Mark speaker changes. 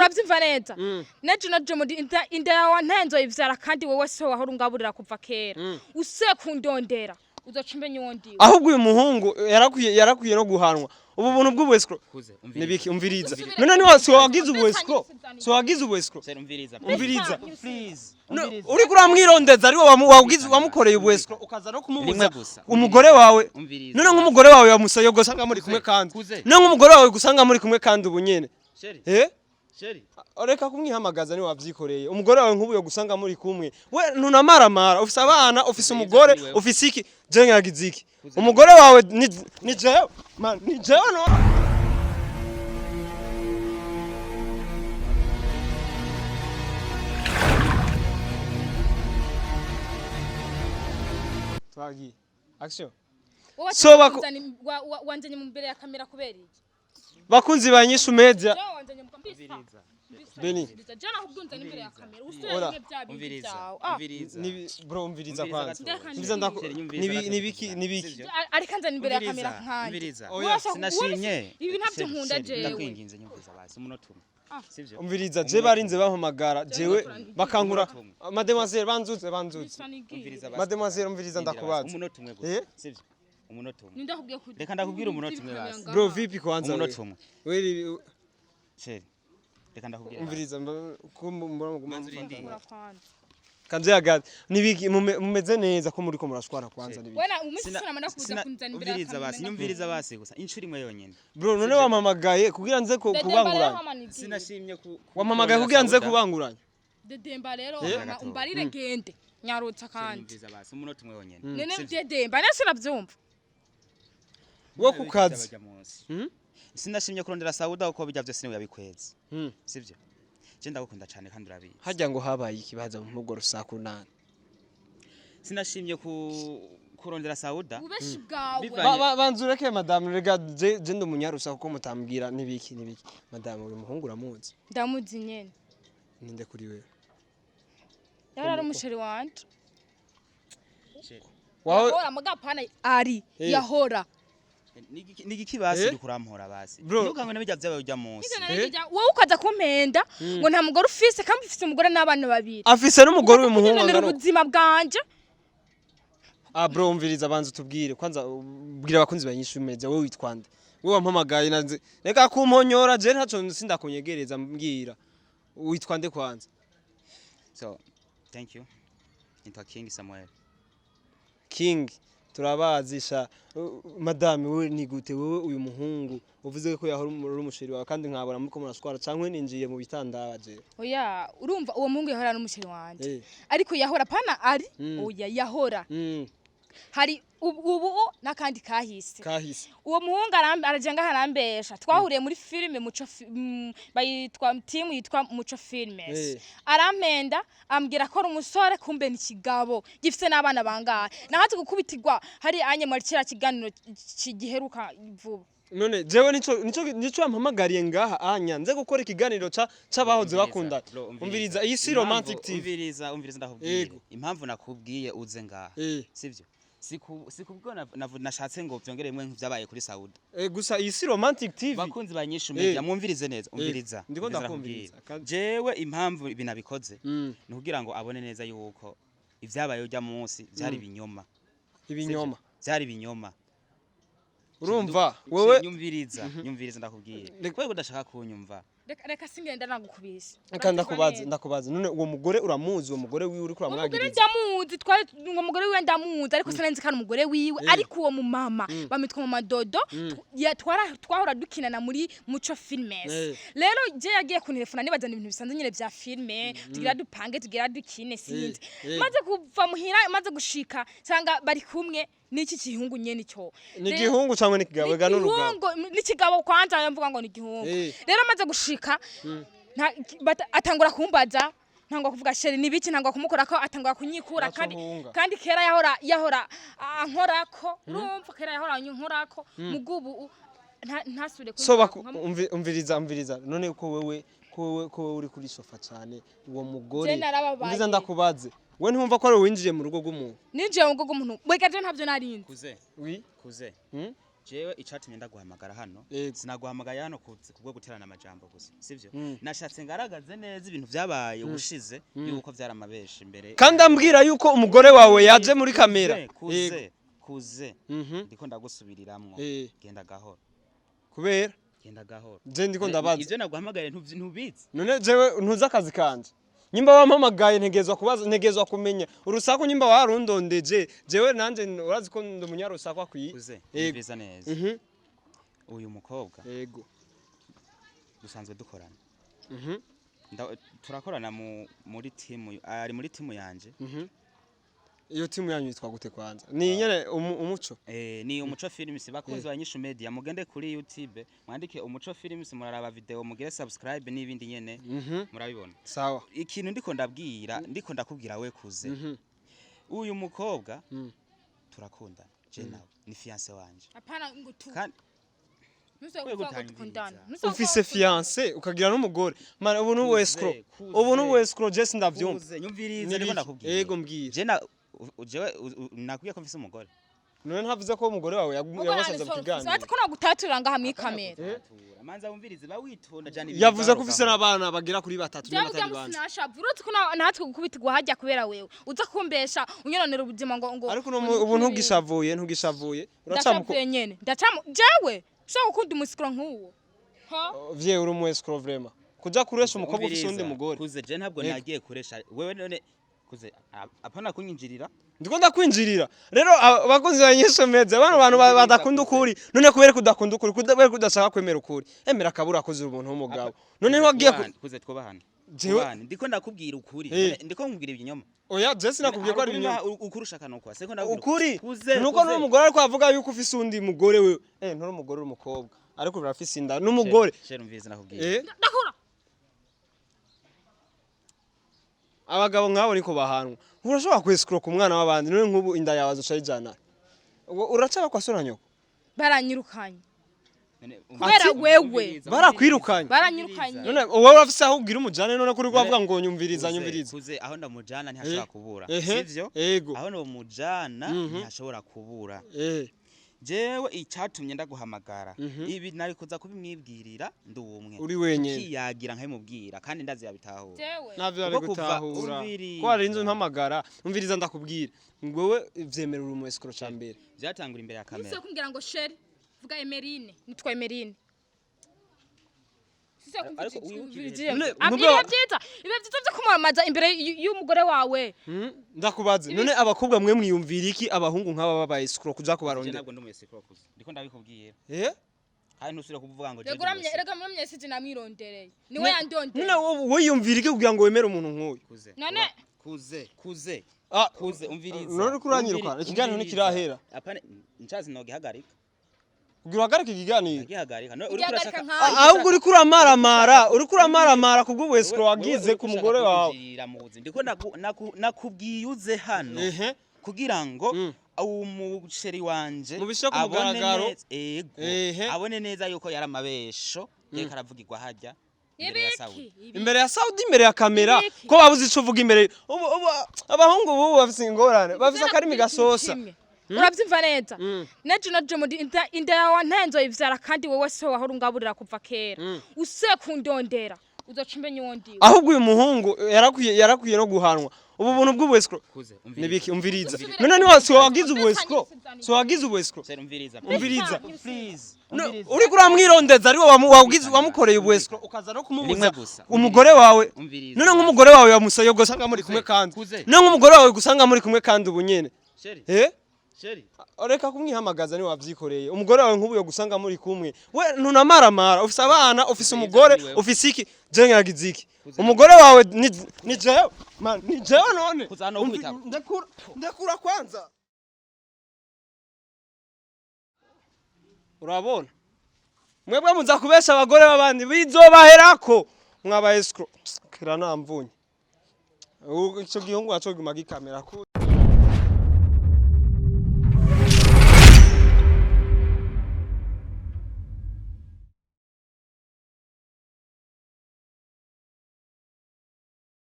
Speaker 1: Uravyumva neza? Nejo naje muri inda yawe ntenzoyivyara, kandi wowe so wahora ungaburira kuva kera. Usuye kundondera, uzoca umenya uwo ndiwe.
Speaker 2: Ahubwo uyu muhungu yarakwiye no guhanwa. Ubu buntu bw'ubu escroc
Speaker 3: Kuze, umviriza.
Speaker 2: nibiki? Umviriza.
Speaker 1: Usubire-
Speaker 2: None ni si wagize
Speaker 1: Usubire
Speaker 2: ubu escroc?
Speaker 1: usubire.
Speaker 2: Si wagize ubu escroc?
Speaker 3: Chéri, umviriza.
Speaker 2: Umviriza.
Speaker 3: Please.
Speaker 2: No,
Speaker 3: Umviriza.
Speaker 2: uriko uramwirondeza, ariwe wagize, wamukoreye ubu escroc, ukaza no kumubuza
Speaker 3: Rimwe gusa.
Speaker 2: umugore wawe.
Speaker 3: Umviriza.
Speaker 2: None nk'umugore wawe yamusaye gusanga muri kumwe kandi
Speaker 3: Kuze.
Speaker 2: none nk'umugore wawe gusanga muri kumwe kandi ubu nyene.
Speaker 3: Chéri.
Speaker 2: Eh.
Speaker 3: Chéri.
Speaker 2: Reka kumwihamagaza, ni wavyikoreye. Umugore wawe nk'ubu yo gusanga muri kumwe, we ntunamaramara, ufise abana, ufise umugore,
Speaker 3: kuri wewe.
Speaker 2: ufise iki? Je nkagize iki? Umugore wawe ni jewe, man, ni jewe no. Twagiye, action.
Speaker 1: Wowe
Speaker 2: So
Speaker 1: wanzanye mu mbere ya kamera kubera iki?
Speaker 2: Bakunzi ba Nyishu Media.
Speaker 1: Jewe wanzanye mu mbisa.
Speaker 2: Beni.
Speaker 1: Jewe nakubwiye unzanye imbere ya kamera. Usubire
Speaker 2: Ora.
Speaker 1: rimwe bya bindi
Speaker 3: Umviriza.
Speaker 1: byawe. Ah.
Speaker 3: Umviriza.
Speaker 2: Ni bro, umviriza
Speaker 3: Umviriza
Speaker 2: kwanza.
Speaker 3: gato.
Speaker 2: Umviriza ndaku
Speaker 3: Chéri, nyumviriza
Speaker 2: nibi
Speaker 3: gato.
Speaker 2: nibiki nibiki?
Speaker 3: Sivyo?
Speaker 1: Ariko anzana imbere ya kamera
Speaker 3: Umviriza,
Speaker 1: nkanje.
Speaker 3: umviriza.
Speaker 2: Oya.
Speaker 1: Wowe
Speaker 3: Sinashimye.
Speaker 1: Ibi ntabyo
Speaker 3: Chéri,
Speaker 1: nkunda
Speaker 3: chéri,
Speaker 1: jewe.
Speaker 3: ndakwinginze, nyumviriza basi umunota umwe.
Speaker 1: Ah.
Speaker 3: Sivyo?
Speaker 2: Umviriza, je barinze bampamagara jewe bakankura. Mademoiselle, banzuze, banzuze.
Speaker 1: Bisa n'igihe.
Speaker 3: Umviriza basi.
Speaker 2: Mademoiselle, umviriza,
Speaker 3: Rindira basi.
Speaker 2: ndakubaza.
Speaker 3: Umunota umwe gusa.
Speaker 2: Eh?
Speaker 3: Sivyo? Umunota umwe.
Speaker 1: Ninde akubwiye ku
Speaker 3: Reka ndakubwira umunota umwe basi.
Speaker 2: Bro, vipi kwanza we?
Speaker 3: Umunota umwe.
Speaker 2: Wewe.
Speaker 3: Chéri. Reka ndakubwira.
Speaker 2: Umviriza, ko mbona muguma
Speaker 3: Manzi urindire.
Speaker 2: mufata. Kanze yagaze nibiki? Mumeze neza ko muri ko murashwara kwanza, nibiki?
Speaker 1: Wena umunsi sinamara kuza kunzana imbere ya
Speaker 3: Umviriza
Speaker 1: kamera.
Speaker 3: basi, nyumviriza basi gusa inshuro imwe yonyene.
Speaker 2: Bro, none wampamagaye kugira nze ko
Speaker 1: Dedemba rero
Speaker 2: kubanguranya?
Speaker 1: hamanigiye.
Speaker 3: Sinashimye ku
Speaker 2: Wampamagaye kugira nze kubanguranya?
Speaker 1: Dedemba rero
Speaker 2: Eh?
Speaker 1: hama umbarire, gende nyarutsa kandi.
Speaker 3: Nyumviriza basi umunota umwe wonyene.
Speaker 1: Nene
Speaker 3: Sivyo?
Speaker 1: dedemba nese urabyumva.
Speaker 2: Wo ku kazi.
Speaker 3: Bijya munsi.
Speaker 2: Hmm?
Speaker 3: Sinashimye kurondera Sauda kuko bijya byose niwe yabikweze. Sivyo? Je ndagukunda cyane kandi urabizi.
Speaker 2: Hajya ngo habaye ikibazo mu rwo rusaku nani?
Speaker 3: Sinashimye ku kurondera Sauda.
Speaker 1: Ubeshi bwawe.
Speaker 2: Banzureke madame, rega je ndi umunyarusa kuko mutambwira nibiki nibiki. Madame, uyu muhungu uramuzi?
Speaker 1: Ndamuzi nyene.
Speaker 2: Ninde kuri wewe?
Speaker 1: Yari ari umu chéri wanje.
Speaker 2: Wawe.
Speaker 1: Yahora mugapana ari
Speaker 2: Eh.
Speaker 1: yahora.
Speaker 3: Nigiki basi
Speaker 2: Eh?
Speaker 3: uri kurampora basi?
Speaker 2: Bro.
Speaker 3: Ntukange n'ibijya byawe ujya munsi.
Speaker 1: Nivyo narigijya, wowe ukaza kumpenda ngo nta mugore ufise kandi ufise umugore n'abana babiri.
Speaker 2: Afise n'umugore uyu muhungu
Speaker 1: Ukaza
Speaker 2: angana uko.
Speaker 1: ubuzima bwanje.
Speaker 2: Ah bro, umviriza, banza utubwire kwanza, ubwira abakunzi ba Nyishu Media, wowe witwa nde? Wowe wampamagaye nanze reka kumponyora, je ntaco sindakunyegereza, mbwira witwa nde kwanza.
Speaker 3: So, thank you. Nitwa King Samuel.
Speaker 2: King turabazisha. Madame, wowe ni gute? Wowe uyu muhungu uvuze ko yahora uri umu chéri wawe, kandi nkabona muriko murashwara, cankwe ninjiye mu bitandaba je?
Speaker 1: Oya, urumva uwo muhungu yahora ari umu chéri wanje. Ariko yahora pana ari oya, yahora. Hari ubu n'akandi kahise.
Speaker 2: Kahise.
Speaker 1: Uwo muhungu araja ngaha arambesha. Twahuriye muri filime Muco bayitwa team yitwa Muco Filmes. Arampenda, ambwira ko ari umusore, kumbe ni ikigabo gifise n'abana bangahe. Nahaze gukubitirwa hari anye muri kiriya kiganiro giheruka vuba.
Speaker 2: None jewe nico yampamagariye ngaha anya nze gukora ikiganiro ca c'abahoze bakundana.
Speaker 3: Bro,
Speaker 2: Umviriza, iyi si Romantic TV.
Speaker 3: Umviriza, umviriza ndakubwire.
Speaker 2: Yego.
Speaker 3: Impamvu nakubwiye uze ngaha. Sivyo? Sikubwo nashatse ngo vyongere bimwe nk'ivyabaye kuri Sauda.
Speaker 2: Gusa iyi si Romantic TV.
Speaker 3: Bakunzi ba Nyishu Media, mwumvirize neza, umviriza.
Speaker 2: Ndiko
Speaker 3: Umviriza,
Speaker 2: ndakumviriza.
Speaker 3: ndakubwira. Jewe impamvu ibi nabikoze ni kugira ngo abone neza yuko ivyabaye ujya munsi vyari ibinyoma.
Speaker 2: Ibinyoma.
Speaker 3: Vyari ibinyoma.
Speaker 2: Urumva wewe
Speaker 3: Nyumviriza, nyumviriza ndakubwira. Kubera ko udashaka kunyumva.
Speaker 1: Reka singenda nagukubise.
Speaker 2: Reka ndakubaze, ndakubaze, none uwo mugore uramuzi? Uwo mugore wiwe uriko
Speaker 1: Uwo mugore
Speaker 2: uramwagiriza?
Speaker 1: ndamuzi, twari uwo mugore wiwe ndamuzi, ariko sinari nzi ko ari umugore wiwe. Ariko uwo mumama bamitwa Mama Dodo, twahora dukinana muri Muco Filmes. Rero je yagiye kuntelefona nibazana ibintu bisanzwe nyine vya filme, tugira dupange, tugira dukine, sinzi. Maze kuva muhira, maze gushika nsanga bari kumwe n'iki gihungu nyene ico.
Speaker 2: Ni igihungu cyangwa ni ikigabo? Ega n'urugabo.
Speaker 1: Igihungu n'ikigabo kwanza, mvuga ngo ni igihungu. Rero maze gushika atangura kumbaza, ntangwa kuvuga chéri nibiki, ntangwa kumukorako, atangura kunyikura kandi
Speaker 2: Naco.
Speaker 1: Kandi kera yahora ankorako, urumva, kera yahora ankorako, mugubu ntasubire
Speaker 2: So
Speaker 1: kunkorako.
Speaker 2: Umviriza, umviriza, none ko wewe uri kuri sofa cyane uwo mugore
Speaker 1: Je narababaye.
Speaker 2: Umviriza ndakubaze, we ntiwumva ko ari wowe winjiye mu rugo rw'umuntu?
Speaker 1: Ninjiye mu rugo rw'umuntu wega? Je ntabyo narinzi.
Speaker 3: Kuze.
Speaker 2: Oui.
Speaker 3: Kuze.
Speaker 2: Hmm?
Speaker 3: Jewe icatumye ndaguhamagara hano,
Speaker 2: Yego.
Speaker 3: sinaguhamagaye hano kubwo guterana amajambo gusa, sivyo?
Speaker 2: Mm.
Speaker 3: Nashatse ngaragaze neza ibintu vyabaye ubushize, yuko vyaramabesha imbere.
Speaker 2: Kandi ambwira yuko umugore wawe yaje muri kamera.
Speaker 3: Kuze,
Speaker 2: Yego.
Speaker 3: kuze, ndiko ndagusubiriramwo. Genda gahoro.
Speaker 2: Kubera
Speaker 3: Genda gahoro.
Speaker 2: je ndiko ndabaza.
Speaker 3: Ivyo naguhamagaye ntubizi.
Speaker 2: None jewe ntuzi akazi kanje? Nyimba wampamagaye, ntegezwa kubaza, ntegezwa kumenya urusaku. Nyimba warundondeje, jewe nanje urazi ko ndi umunyarusaku akwiye.
Speaker 3: Kuze,
Speaker 2: Yego.
Speaker 3: umviriza neza. Uyu mukobwa
Speaker 2: Yego.
Speaker 3: dusanzwe dukorana. Turakorana muri timu, ari muri timu yanje.
Speaker 2: Iyo timu yanyu yitwa gute kwanza? Ni nyene umuco?
Speaker 3: Ni Umuco Films. Bakunzi ba Nyishu Media, mugende kuri YouTube mwandike Umuco Films, muraraba video, mugire subscribe n'ibindi nyene, murabibona.
Speaker 2: Sawa.
Speaker 3: Ikintu ndiko ndabwira, ndiko ndakubwira we kuze, uyu mukobwa turakundana, je nawe ni fiancé wanje.
Speaker 1: Apana ngo tu
Speaker 3: Kandi
Speaker 1: Ntuze
Speaker 3: Wewe
Speaker 1: kuvuga ngo
Speaker 3: gutangiriza.
Speaker 1: dukundana. Ntuze
Speaker 2: Ufise
Speaker 1: kuvuga ngo
Speaker 2: fiancé ukagira n'umugore? Man, ubu ni
Speaker 3: Kuze,
Speaker 2: escroc.
Speaker 3: kuze.
Speaker 2: Ubu ni escroc, je sindavyumva.
Speaker 3: Kuze, nyumviriza,
Speaker 2: Ni
Speaker 3: ndiko
Speaker 2: biki?
Speaker 3: ndakubwira.
Speaker 2: Yego, mbwira.
Speaker 3: Je na jewe nakubwiye ko mfise umugore.
Speaker 2: None ntavuze ko umugore wawe
Speaker 1: Ubwo
Speaker 2: yabasanze mu
Speaker 1: nani
Speaker 2: kiganiro?
Speaker 1: Ati ko nagutaturira ngaha muri kamera.
Speaker 3: Manza wumvirize, ba witonda jana ibintu
Speaker 2: Yavuze ko
Speaker 3: gahoro
Speaker 2: ufise
Speaker 3: gahoro.
Speaker 2: n'abana bagera kuri batatu
Speaker 1: Jewe
Speaker 2: n'abatari
Speaker 1: ujya
Speaker 2: bane.
Speaker 1: sinashavu, uretse ko natwe gukubitirwa hajya kubera wewe uza kumbesha, unyononera ubuzima ngo
Speaker 2: Ariko uno
Speaker 1: ngo
Speaker 2: ubu
Speaker 1: nibiki.
Speaker 2: ntugishavuye, ntugishavuye, uracamuko.
Speaker 1: Ndashavuye nyene, ndacamu jewe ushobora gukunda umusikiro nk'uwo ha?
Speaker 2: Vye, uri umu escroc vraiment, kuja kuresha umukobwa ufise undi
Speaker 3: Umviriza,
Speaker 2: mugore.
Speaker 3: Kuze, je ntabwo
Speaker 2: Yego.
Speaker 3: nagiye kuresha wewe. None kuze, apana kunyinjirira.
Speaker 2: Ndiko ndakwinjirira rero. Abakunzi ba Nyishu Media, bano bantu badakunda ukuri. None kubera ko udakunda ukuri, kubera ko udashaka kwemera ukuri, emera akabura akoze umuntu w'umugabo. None wagiye
Speaker 3: Kuze, twubahane.
Speaker 2: Jewe-
Speaker 3: Twubahane. Ndiko ndakubwira ukuri.
Speaker 2: Eh.
Speaker 3: None ndiko nkubwira ibinyoma?
Speaker 2: Oya, je sinakubwiye ko ari ibinyoma.
Speaker 3: Ukuri ushaka nuko siko ndakubwira.
Speaker 2: Ukuri
Speaker 3: Kuze,
Speaker 2: nuko
Speaker 3: kuze.
Speaker 2: n'umugore ariko avuga yuko ufise undi mugore. Wewe nturi umugore, uri umukobwa, ariko urafise inda n'umugore.
Speaker 3: Chéri, umviriza, nakubwira.
Speaker 1: Ndakura.
Speaker 2: Abagabo nk'abo niko bahanwa. Urashobora kwescroka ku mwana w'abandi. None nk'ubu inda yawe azoca ayijana? Ubwo uracaba kwa so na nyoko?
Speaker 1: Baranyirukanye.
Speaker 3: None
Speaker 1: Kubera
Speaker 3: umviriza,
Speaker 1: wewe.
Speaker 3: umviriza,
Speaker 2: Barakwirukanye?
Speaker 1: Baranyirukanye.
Speaker 2: None wowe urafise aho ubwira umujane? None kuri rwavuga ngo nyumviriza,
Speaker 3: Kuze,
Speaker 2: nyumviriza.
Speaker 3: Kuze, aho ndamujana ntihashobora kubura.
Speaker 2: Ehe.
Speaker 3: Sivyo?
Speaker 2: Ego.
Speaker 3: Aho nomujana ntihashobora kubura. Jewe icyatumye ndaguhamagara, ibi nari kuza kubimwibwirira ndi umwe,
Speaker 2: Uri wenyene.
Speaker 3: tukiyagira nkabimubwira, kandi ndazi yabitahura.
Speaker 1: Jewe
Speaker 2: Navyo ari
Speaker 3: Kuko kuva
Speaker 2: gutahura.
Speaker 3: umviriza.
Speaker 2: Ko hari inzu mpamagara. Umviriza ndakubwira, wewe vyemerera umu escroc ca mbere.
Speaker 3: Byatangura imbere ya
Speaker 1: Ntuze
Speaker 3: kamera.
Speaker 1: kumbwira ngo chéri, vuga Emerine, nitwa Emerine.
Speaker 3: Ariko wibuke ibihe
Speaker 1: Ibihe byiza, ibihe byiza byo kumwamamaza imbere y'umugore wawe.
Speaker 2: Ndakubaze, none abakobwa mwe mwiyumvira iki abahungu nk'aba babaye escroc kuja
Speaker 3: Je
Speaker 2: kubarondera?
Speaker 3: ntabwo ndi umu escroc, kuze, ndiko ndabikubwira. Kandi ntusubire kuvuga ngo je
Speaker 1: Rega
Speaker 3: ndi
Speaker 1: uramye,
Speaker 3: umu escroc.
Speaker 1: rega muramye, sije namwirondereye, niwe yandondereye.
Speaker 2: None wowe wiyumvira iki kugira ngo wemere umuntu nk'uyu?
Speaker 3: Kuze,
Speaker 1: None-
Speaker 3: kuze, kuze,
Speaker 2: Ah,
Speaker 3: kuze, umviriza.
Speaker 2: None uriko uranyirukana, ikiganiro ntikirahera.
Speaker 3: Apana, ncazi nogihagarika.
Speaker 2: Kugira uhagarike ikiganiro?
Speaker 3: Nagihagarika. None uriko
Speaker 1: Ugihagarika
Speaker 3: urashaka
Speaker 1: nkawe.
Speaker 2: Ahubwo uriko uramaramara, uriko uramaramara kubw'ubu escroc wagize ku mugore wawe.
Speaker 3: Ndiko nakubwiye uze hano kugira ngo umuchéri wanje
Speaker 2: Mubishire ku
Speaker 3: abone
Speaker 2: mugaragaro.
Speaker 3: ego, abone neza yuko yari amabesho yariko aravugirwa hajya imbere ya Saudi.
Speaker 1: Ibiki? Ibiki?
Speaker 2: Imbere ya Saudi, imbere ya kamera.
Speaker 1: Ibiki?
Speaker 2: Ko babuze ico uvuga imbere. Ubu abahungu ubu bafise ingorane, bafise akarimi gasosa.
Speaker 1: Kimwe. Urabyumva neza, nejo naje muri inda yawe ntenzo ivyara, kandi wowe so wahora ungaburira kuva kera, use kundondera uzoca umenya uwo ndiwe.
Speaker 2: Ahubwo uyu muhungu yarakwiye no guhanwa ubu buntu bw'ubu escroc.
Speaker 3: Kuze,
Speaker 2: Nibiki? Umviriza.
Speaker 1: Usubire-
Speaker 2: None ni wasi wagize ubu escroc?
Speaker 1: Usubire-
Speaker 2: So wagize ubu escroc?
Speaker 3: Chéri, umviriza.
Speaker 2: Umviriza.
Speaker 3: Please.
Speaker 2: No,
Speaker 3: Umviriza.
Speaker 2: uriko uramwirondeza, ariwe wagize wamukoreye ubu escroc, ukaza no kumubuza
Speaker 3: Rimwe gusa.
Speaker 2: umugore wawe.
Speaker 3: Umviriza.
Speaker 2: None nk'umugore wawe yamusaye gusanga muri kumwe kandi?
Speaker 3: Kuze.
Speaker 2: None nk'umugore wawe gusanga muri kumwe kandi ubu nyene?
Speaker 3: Chéri, chéri.
Speaker 2: Reka kumwihamagaza, ni wavyikoreye. Umugore wawe nk'ubu yo gusanga muri kumwe, we ntunamaramara, ufise abana, ufise umugore,
Speaker 3: Kuri wewe.
Speaker 2: ufise iki? Je nyagize iki? Umugore wawe ni jewe, man, ni jewe none.
Speaker 3: Kuza hano ukubita.
Speaker 2: Ndekura, ndekura kwanza. Urabona mwebwe muza kubesha abagore b'abandi, bizobaherako mwaba escroc. Kera namvunye. Ico gihungu naco guma gikamera kuze.